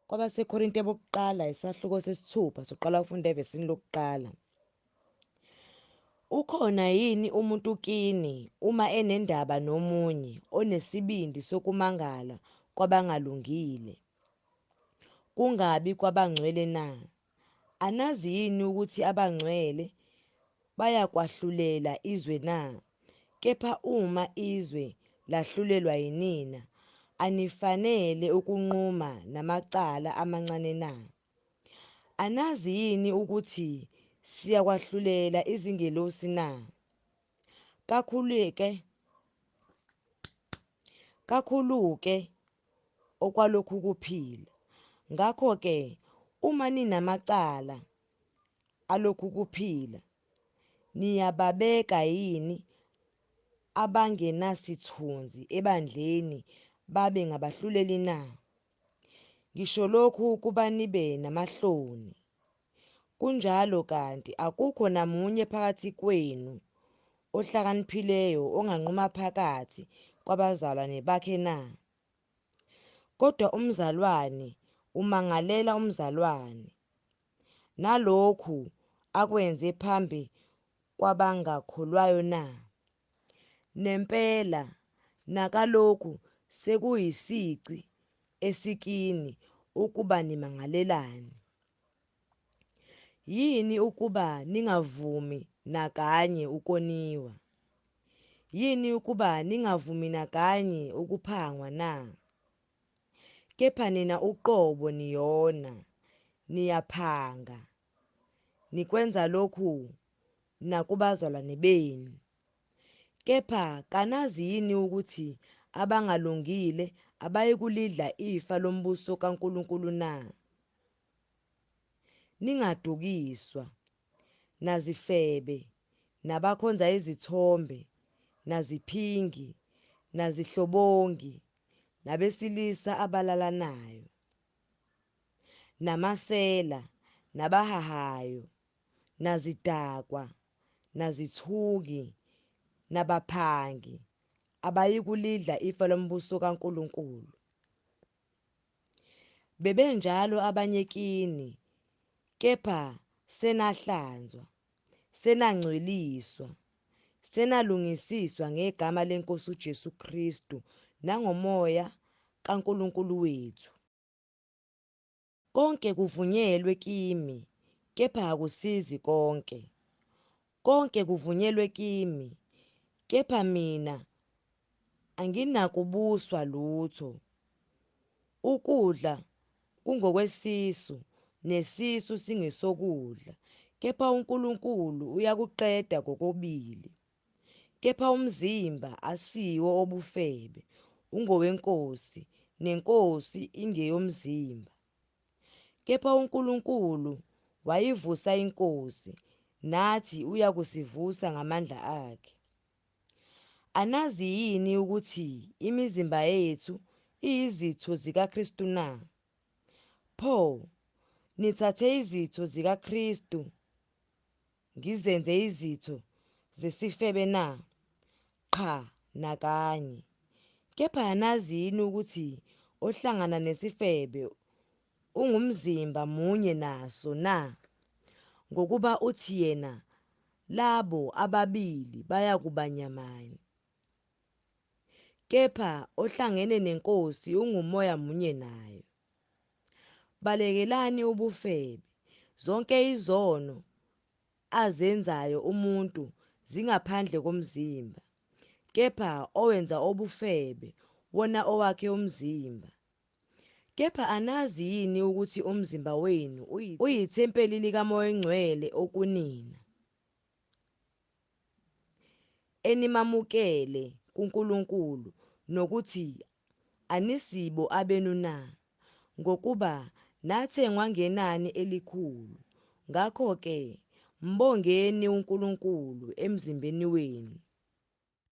KwabaseKorinte bokuqala isahluko sesithupha soqala ukufunda evesini lokuqala. Ukhona yini umuntu kini uma enendaba nomunye onesibindi sokumangala kwabangalungile, kungabi kwabangcwele na? Anazi yini ukuthi abangcwele bayakwahlulela izwe na? Kepha uma izwe lahlulelwa yinina, anifanele ukunquma namacala amancane na? Anazi yini ukuthi siyakwahlulela izingelosi na? Kakhulu-ke, kakhulu-ke okwalokhu kuphila. Ngakho-ke uma ninamacala alokhu kuphila, niyababeka yini abangenasithunzi ebandleni babe ngabahluleli na? Ngisho lokhu ukuba nibe namahloni. Kunjalo kanti akukho namunye phakathi kwenu ohlakaniphileyo onganquma phakathi kwabazalwane bakhe na? Kodwa umzalwane umangalela umzalwane, nalokhu akwenze phambi kwabangakholwayo na? Nempela nakalokhu sekuyisici esikini ukuba nimangalelane. Yini ukuba ningavumi nakanye ukoniwa? Yini ukuba ningavumi nakanye ukuphangwa na? Kepha nina uqobo niyona, niyaphanga, nikwenza lokhu nakubazalwane benu. Kepha kanazi yini ukuthi abangalungile abayikulidla ifa lombuso kaNkulunkulu na? Ningadukiswa, nazifebe, nabakhonza izithombe, naziphingi, nazihlobongi, nabesilisa abalalanayo, namasela, nabahahayo, nazidakwa, nazithuki, nabaphangi, abayikulidla ifa lombuso kaNkulunkulu. Bebenjalo abanye kini, kepha senahlanzwa, senangcweliswa, senalungisiswa ngegama leNkosi uJesu Kristu nangoMoya kaNkulunkulu wethu. Konke kuvunyelwe kimi, kepha akusizi konke. Konke kuvunyelwe kimi, kepha mina anginakubuswa lutho. Ukudla kungokwesisu, nesisu singesokudla, kepha uNkulunkulu uyakuqeda kokubili. Kepha umzimba asiwo obufebe, ungoweNkosi, neNkosi ingeyomzimba. Kepha uNkulunkulu wayivusa iNkosi, nathi uyakusivusa ngamandla akhe. Anazi yini ukuthi imizimba yethu iyizitho zikaKristu na? Pho, nithathe izitho zikaKristu ngizenze izitho zesifebe na? Qha, nakanye. Kepha anazi yini ukuthi ohlangana nesifebe ungumzimba munye naso na? Ngokuba uthi yena, labo ababili bayakuba nyamanye. Kepha ohlangene neNkosi ungumoya munye nayo. Balekelani ubufebe. Zonke izono azenzayo umuntu zingaphandle komzimba, kepha owenza ubufebe wona owakhe umzimba. Kepha anazi yini ukuthi umzimba wenu uyithempeli likaMoya oNgcwele okunina, enimamukele kuNkulunkulu, nokuthi anisibo abenu na? Ngokuba nathengwa ngenani elikhulu. Ngakho-ke mbongeni uNkulunkulu emzimbeni wenu.